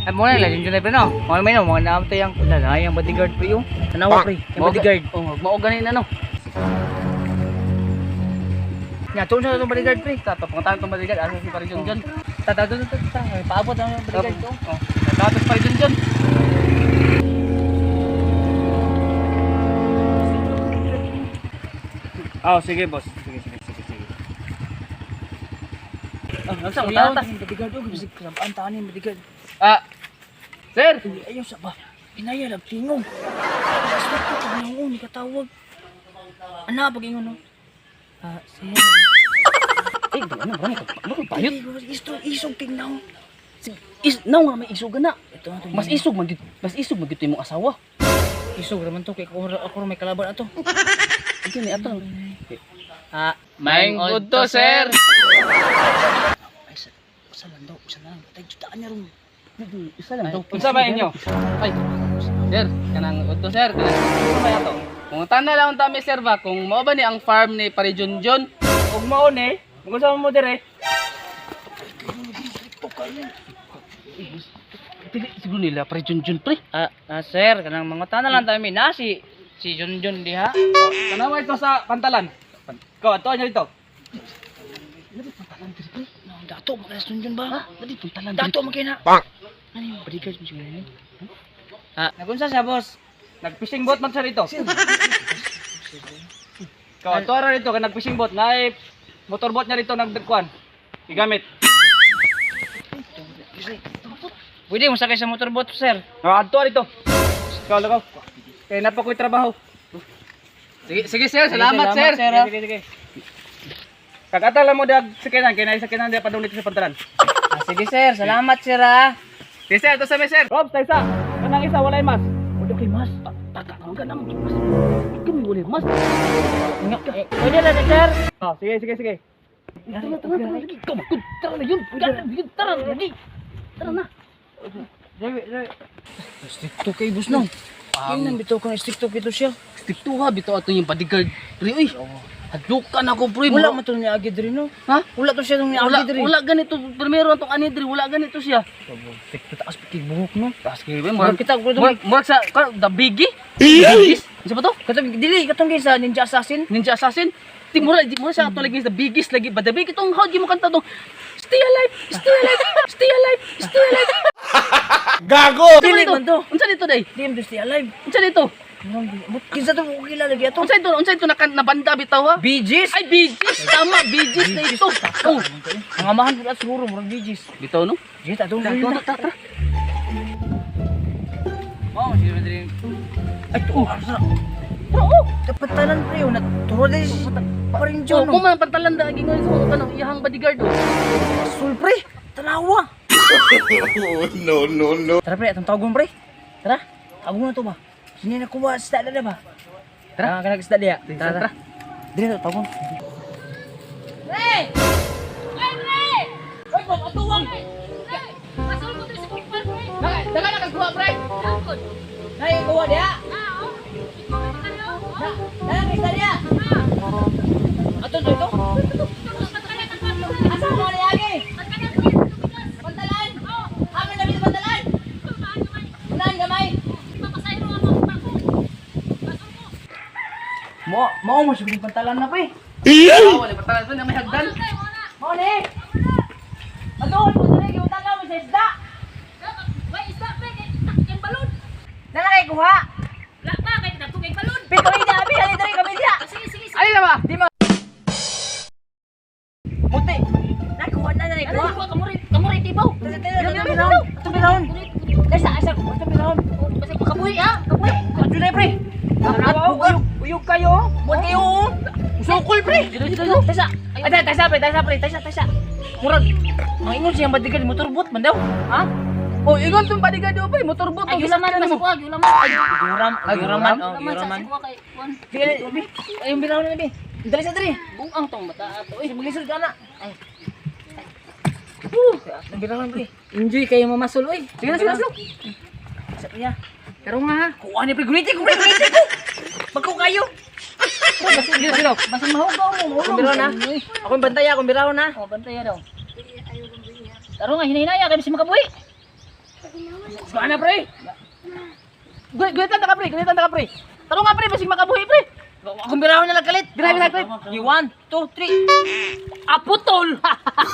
Ay mo na lang dyan pre no. Mo may no, mo na to yang wala yang bodyguard pre yung. Tanawa pre, yung bodyguard. Oh, mao gani na no. Nya tuon sa itong bodyguard pre. Tato pangutan tong bodyguard asa si Pare Junjun. Tata tata tata. May paabot ang bodyguard ko. Oh, tato si Pare Junjun. Oh, sige boss. Sige, sige, sige, sige. Oh, unsa mo Ayaw, tata? yung bodyguard oh, bisig kasabaan ta ani bodyguard. Ah. Sir, Uy, ayaw sa ba. Inaya lang tingog. Basta ko tingog ni katawag. Ana pag ingon no. Ah, sir. eh, ano ba ka? Ano ka bayot? Isto isog tingnaw. Is naw nga may isog na. Ito na to. Mas isog man gyud, mas isog man gyud imong asawa. Isog raman to kay ako ako may kalaban ato. Sige ni ato. Ah, Maing udto, sir. Ay, sa usa lang daw, usa lang. Tay jutaan niya ron. Isa lang daw. Unsa ba inyo? Ay. Sir, kanang udto sir, kanang Unsa ba ato? Kung na lang ta mi sir ba kung mao ba ni ang farm ni Pare Junjun? Ug mao ni, magunsa mo dire? Dili siguro nila Pare Junjun pre. Ah, ah, sir, kanang mga tanan lang tayo na si si Junjun diha. Tanawa ito sa pantalan. Ikaw, ato niya dito. No, dato makina si Junjun ba? Ha? Dili pantalan. Dato makina. Ano yung bodyguard mo siguro ni? Ah, nagunsa siya, boss? Nag-fishing boat man siya dito. Ikaw, ato ra dito kay nag-fishing boat na motorboat niya dito nagdagkuan. Gigamit. Pwede mo sakay sa motorboat, sir. Ah, ato dito. Ikaw, lakaw. Kay napa ko'y trabaho. Sige, sige sir, salamat, sir. Sir, ah. Sige, sige, sige. Kagata lang mo dag sakinan kay naay sakinan diya padung dito sa pantalan. Ah, sige, sir. Salamat, sir, ah. Sige sir, ito sa mi sir. Robs, tayo sa. Kanang isa walay mas. Wala kay mas. Taka ka nga naman mas. Kami wala mas. Nga, eh, pwede na, sir. Oh, sige, sige, sige. Tara, tara, tara, lagi. Come on, tara na yun. Tara na yun, tara na lagi. Tara na. Sige, sige. Stricto kay boss no. Yun nang bitaw ko na stricto kito siya. Stick to ha, bitaw ato yung bodyguard. Pre, uy. Hadlukan ako, pre. Wala man to niya agi diri no. Ha? Wala to siya nung Wala, niagi diri. wala ganito. Primero atong ani diri, wala ganito siya. Stricto taas pa kay buhok no. Taas kay Murag murag kita ko murag murag sa the biggie. Biggies. Unsa ba to? Katong dili katong kay sa Ninja Assassin. Ninja Assassin. Di mura di mura sa ato lagi sa biggest lagi ba the big itong how di mo kanta to. Stay alive, stay alive, stay alive, stay alive. Gago! Dili man to. Unsa dito day? Di man to stay alive. Unsa dito? Kinsa to ko kilala lagi ato? Unsa ito? Unsa ito na nabanda bitaw ha? Bee Gees. Ay, Bee Gees. Tama, Bee Gees na ito. Oh, Ang amahan pud at siguro murag Bee Gees. bitaw no? Sige, atong Tara, tara, tara. Oh, sige diri. Ay, to. Oh, Pantalan pre, oh, naturo din si Paring Oh, John. mo man pantalan da gingon sa kanang iyahang bodyguard oh. Sul pre, tanawa. No, no, no. Tara pre, atong tawagon pre. Tara, tawagon na to ba? Sini na kuha isda na ba? Tara, kanag isda diya. Tara, tara. Dili na tawagon. Pre! Ay, pre! Uy, atuwang! Pre! Masul ko diri sa kumpar, pre! Daga na kag kuha pre. Takot! Nay, kuha diya. Ah, oh! Ikaw na kayo? Na, na isda diya. Ah! Ato to ito. Asa mo ni agi? Pantalan! Oh! Amin na bitaw pantalan. Tumaan gamay! Unahan gamay. Papasayro ang mga kumpar ko! Masul ko! Mo, mao mo siguro pantalan na pre. Ah, wala pantalan pre, na may hagdan. Pre, mo na! Mao ni. Ato mo diri giutang ka mo sa isda. Way, isda, pre! Kay kay balon! Na kay kuha. Wala pa, kay dagko kay balon! Pi kami diya, abi ali diri kami diya. Ah, sige, sige, sige! Ay na ba? Di ma Muti. Nakuha na na Ano, kuha. kuha, kamuri, kamuri, tibaw! Ito ito birahon. Ito asa ko ito birahon. Basta kabuhi, ah! Kabuhi! Adunay pre. Uyog, uyog kayo. Buat kayo. Usukol pre. Tasa. Ay tasa pre, tasa pre, tasa tasa. Murag. Ang ingon siyang bodyguard motorbot man daw. Ha? Oh, ingon tong bodyguard oh, pre, motorboat. Ay, yulaman, mas kuha, yulaman! Ay, Yuram, yuraman, oh, yulaman sa kuha kay Juan. Sige, bi. Ay yung birahon na bi. Dali sa diri. Buang tong bata ato eh. Maglisod ka na. Ay. Ang birahon pre. Enjoy kayo mamasol oy. Sige na, sige na, sige. Sa priya. Pero nga ha. Kuha ni pre, gunitin ko pre, gunitin ko. Magko kayo. Sige, sige. Basta mahugaw mo, Akong birahon na. Akong bantay, akong birahon na. Oh, bantay daw. Taro nga hinahinaya kay bisin makabuhi. Saan na pre? Gulitan ta ka pre, gulitan ta ka pre. Tarong nga pre, basig makabuhi pre. Akong birahon na lang kalit. Grabe na pre. 1, 2, 3. Aputol!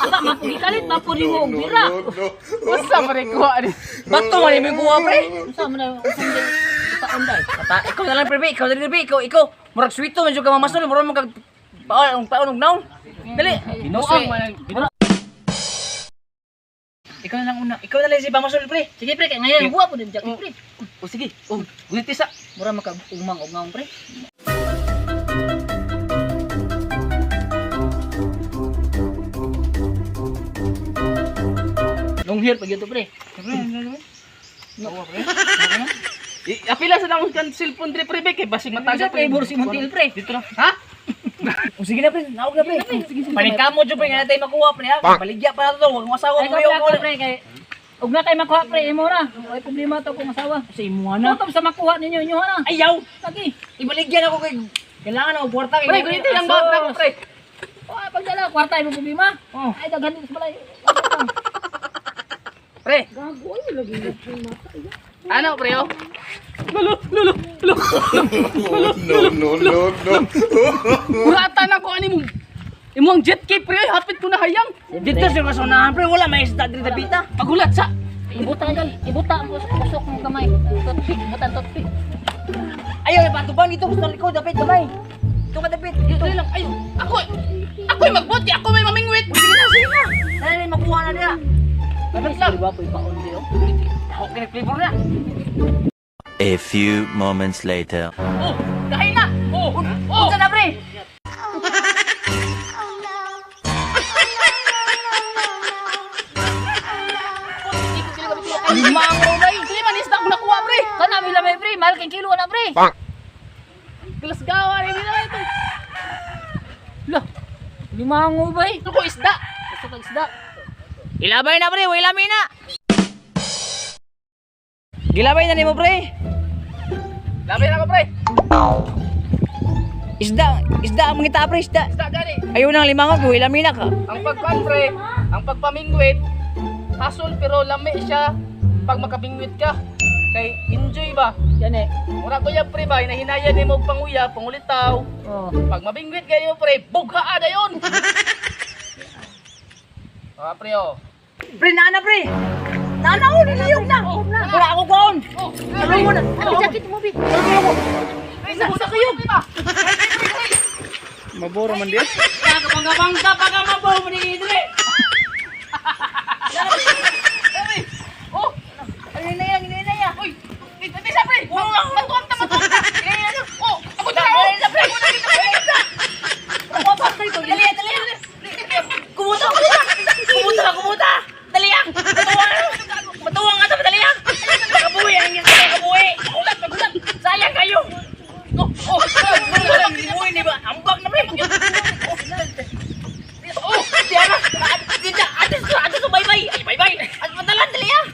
Sa mapugikalit, mapuri mo og bira. No, no. Usa pre kuha ni. Bato man yung kuha pre. Unsa man na, unsa man na taon day. Kata, ikaw na lang pre, ikaw na lang pre, ikaw, ikaw. Murag sweeto man jud ka mamasol, murag mo kag paon paon og naon. Dali. Binuang man. Ikaw na lang una. Ikaw na lang si pamasol pre. Sige pre, kay ngayon buwa po din jacket pre. O sige, oh, guliti sa. Mura makag umang og ngaon pre. Long hair pag ito pre. Apila sa akong kan cellphone dre pre kay basig mataga Sa flavor si Montil pre. Dito na. Ha? O sige na pre, naog na pre. Paningkamot jud pre nga natay makuha pre ha. Baligya pa na to, wag mo asawa Ay, mo yung ko pre kay ug na kay makuha pre imo ra. Way problema to kung asawa. Sa imo na. Ano sa makuha ninyo inyo na. Ayaw. Lagi. Ibaligyan ako kay kailangan ako kwarta kay. Pre, guliti lang ba ako pre. Oh, pagdala kwarta imo problema. Oh. Ay daghan dito sa balay. Pre. Gago ay lagi na mata. Ano pre oh? Lolo, lolo, lolo. No, no, no, no. Kurata na ko ani mo. Imo ang jet key pre, ay, hapit ko na hayang. Dito sa kasunahan pre, wala may isda diri dapita. Pagulat sa. Ibuta kan, ibuta ang usok mong kamay. Toothpick, butan toothpick. Ayaw, ipatubang dito gusto ko dapit kamay. Dito ka dapit. Dito lang ayo. Ako ako'y magbuot kay ako may mamingwit. Sige na, sige na. Dali na makuha na niya. Dapat lang. Di ba po ipaon di oh. Ako kini flavor na. A few moments later. Oh, dahil na. Oh, oh. Unsa na pre? Limango bay. Dili man isda ko nakuha pre. Kana mila may pre, mahal kay kilo na pre. Glasgawa ni nila ito. Lah. Limango bay. Ito ko isda. Gusto kag isda. Ilabay na pre, way lami na. Gilabay na nimo pre. Labi na ko pre. Isda, isda ang mangita pre, isda. Isda gani. Ayaw nang limango, way lami na ka. Ang pagkuan pre, ang pagpamingwit, hasol pero lami siya pag makabingwit ka. Kay enjoy ba? Yan eh. Mura ko yan pre ba, hinahinaya nimo og panguya, pangulitaw. Oh. Pag mabingwit kayo pre, bugha dayon. Ah pre oh. Pre, naana pre. Naana oh, niliyog na. Wala ako kuon. Oh, Tulong mo na. Ay, jacket mo bi. Isa sa kayo. Maboro man din. Bangka pa ka mabaw mo ni Idre. Oh, Ano na yan, ano na yan. uy. Isa pre. Matuam ta, matuam ta. Oh, ako na. Oh, pre. Ako na dito, pre. Dali, dali. Kumuta, kumuta. Kumuta, kumuta. Dali ah. Matuwang, matuwang nga dali ah. Makabuhi ang iyang makabuhi. Ulat, magulat. Sayang kayo. Oh, oh, Buhi ni ba? Ambak na pre. oh. Diana, dito, ato ato sa bye-bye. Ay, bye-bye. At madalan dali ah.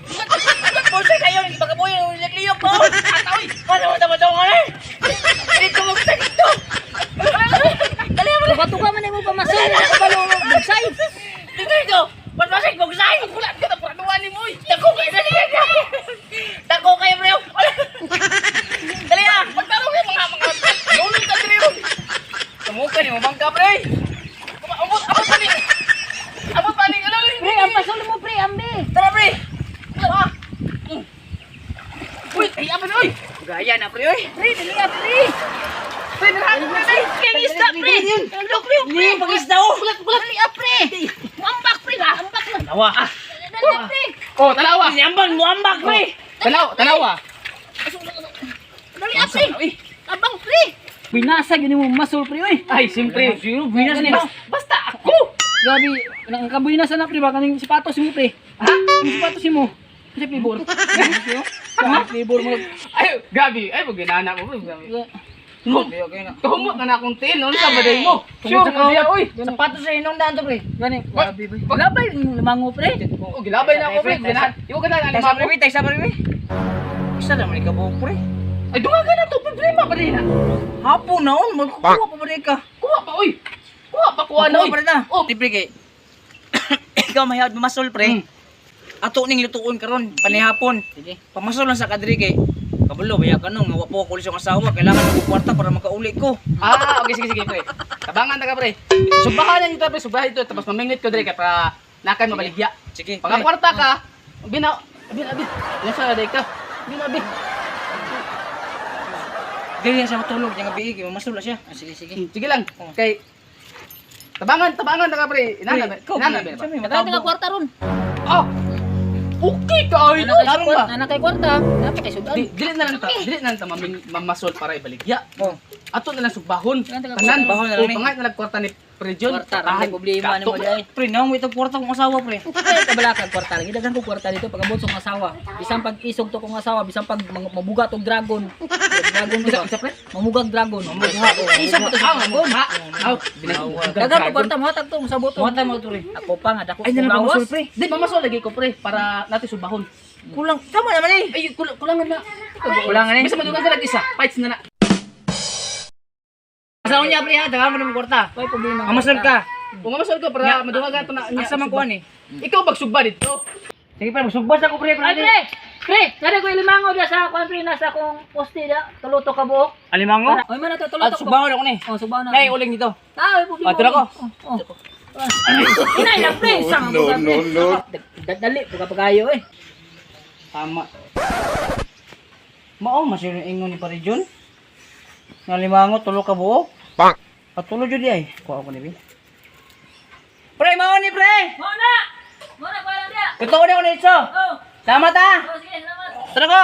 Bolsa kayo, hindi makabuhi ang nagliyok ko. Atawi. Paano mo tama daw nga eh? Dito mo sa dito. Dali ah, Bato ka man imo pamasol. Kabalo bugsay. Dito dito. Pasmasik bugsay. Ulat ka na praduan ni mo. oy. Dako kayo dali. Dako kayo bro. Dali ah. Pagtarong yung mga lulong ka diri ron. Tumuka ni mo bangka pre. Abot, abot pa ni. Abot pa ni. Ano ni? Pre, ang pasol mo pre, ambi. Tara pre. Ah. Uy, ay abot oy. Gaya na pre oy. Pre, dali ah, pre. Pre, dirahan pre. pre. Kay isda pre. Look pre, pre. Hindi pag-isda oh. Bulat, bulat dali ah, pre. Ambak pre, ambak na. Tawa ah. Dali ah, pre. Oh, tanawa. Ambak mo ambak pre. Tanaw, tanawa. Dali ah, pre. Abang pre. Binasa gyud nimo masol pre oy. Ay, siyempre. Binas ni. Basta ako. Grabe, nakakabinasa na pre ba kaning sapatos mo pre. Ha? Ang sapatos mo. Kasi flavor. Ha? Flavor mo. Ay, grabe. Ay, pag ginana mo. Grabe. Kahumot na na akong tiil. Ano sa baday mo? Sure, sa nga oy. Sapatos sa inong daan to pre. Gani, grabe pre. Labay limango pre. Oh, gilabay na ako, pre. Ginahan. Iwa ka na, Taysa alimamo. pre, taysa pre. Isa naman ikaw pre. Ay, dunga ka na to. Problema pa rin na. Hapon na on, magkukuha pa ba rin ka? Kuha pa, oy. Kuha pa, kuha na, oy. Kuha pa rin na. Oh, Di pre kay. Ikaw mahiyad mamasol pre. Ato ning lutuon karon, panihapon. Sige. Pamasol lang sa kadri kay kabalo baya kano nga wa po ko sa asawa, kailangan ko kwarta para makauli ko. Ah, okay, sige, sige, pre. Tabangan na ka, pre. Subahan na nito, pre. Subahan ito. Tapos mamingwit ko dire kay para nakay mabaligya. Sige. Pag Pre. kwarta ka, bina, bina, bina. Nasa na ka. Bina, bina. Dili siya matulog, yang gabi kay mamasol na siya. Ah, sige, sige. Sige lang. Kay tabangan, tabangan na ka, pre. Inana, Pre, ikaw, inana, pre. ba? Siya may Dagan matabo. ka kwarta ron. Oh. Okay ka ay no. Nana kay Tarong kwarta, ba? nana kay kwarta. Dapat kay sudan. Di, dili na lang ta, dili na lang ta maming mamasol para ibaligya. Oh. Ato na lang sugbahon. Tagan, tagan, Tanan, bahon na lang O, ni. pangay na lang kwarta ni Pre John. Kwarta, ra may problema Kato. nimo diay. Pre, naong itong kwarta kong asawa, pre. Ay, kabala ka kwarta lagi daghan ko kwarta dito pag abot sa kong asawa. Bisan pag isog to kong asawa, bisan pag mabuga tong dragon. Dragon Isa, ba? isa, pre. Mamugag dragon. Isog to sa dragon. Aw, binag- Daghan ko kwarta mohatag to sa boto. Muhatag mo to, pre. Ako pa nga dako Ay, nalang kong pamasol, lawas. pre. Di, mamasol lagi ko, pre, para natin subahon. Kulang. Tama naman eh. Ay, kulangan na. Kulangan eh. Bisa madugan sa isa. Fights na na. Asawa niya, pre, ha? Tagaan mo ng kwarta. Way problema. Mamasol ka. Kung mamasol ko, para madugan to na. Asa man kuan eh. Ikaw magsugba dito. Sige, pre, magsugba sa ko, pre. Ay pre! Pre, nari ko ilimango da sa kwan pre nasa akong poste da tulo to ka buok. Alimango? Oy man na to tulo At to. sugbahon ako ni. Oh, sugbahon na. Nay, uling dito. Ah, ay, problema. Ah, tira ko. Oh, oh. Inay lang pre, isang No, no, no. Dali, pagkapagayo eh. Tama. Mao masino ingon ni Pare Jun. Nga limango tulo ka buok. Pak. Patulo jud di ay. Kuha ko ni bi. Pre, mao ni pre. Mo na. Mo na pala dia. Totoo na ko nito. Oh. Salamat ah. Oh, sige, salamat. Tara ko.